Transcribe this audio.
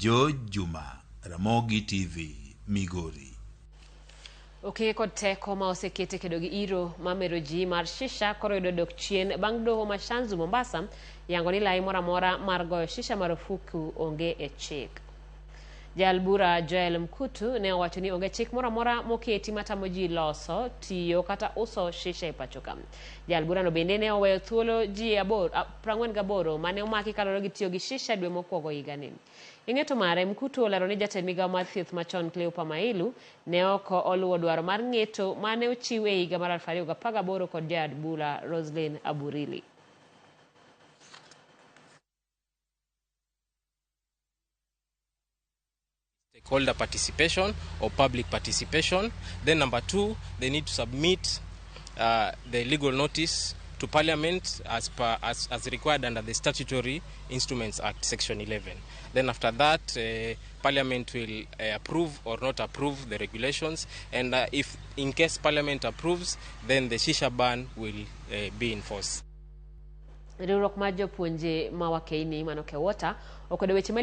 George Juma, Ramogi TV, Migori. Okenge kod teko ma osekete kedo gi iro mamero ji mar shisha koro yudo dok chien bang' doho ma Shanzu Mombasa yango ni lai moro amora mar goyo shisha marufuku onge e chik. Jal bura Joel Mkutu ne owacho ni onge chik moro amora moketi matamo ji loso, tiyo kata uso shisha e pachoka. Jal burano bende ne oweyo thuolo ji 48 mane omaki kaluwore gi tiyo gi shisha dwe mokwongo higani. E ng'eto mare, Mkutu olero ni jatend migawo mar thieth machon Cleopa Mailu ne ok oluwo dwaro mar ng'eto mane ochiw e higa mar 2018 kod jaod bura Roselyn Aburili. Stakeholder participation or public participation. Then number two, they need to submit the legal notice to Parliament as required under the Statutory Instruments Act, Section 11. Then after that, Parliament will approve or not approve the regulations, and if in case Parliament approves, then the shisha ban will be in force. Riwruok mar jopuonje ma Wakeini mano KEWOTA okwedo weche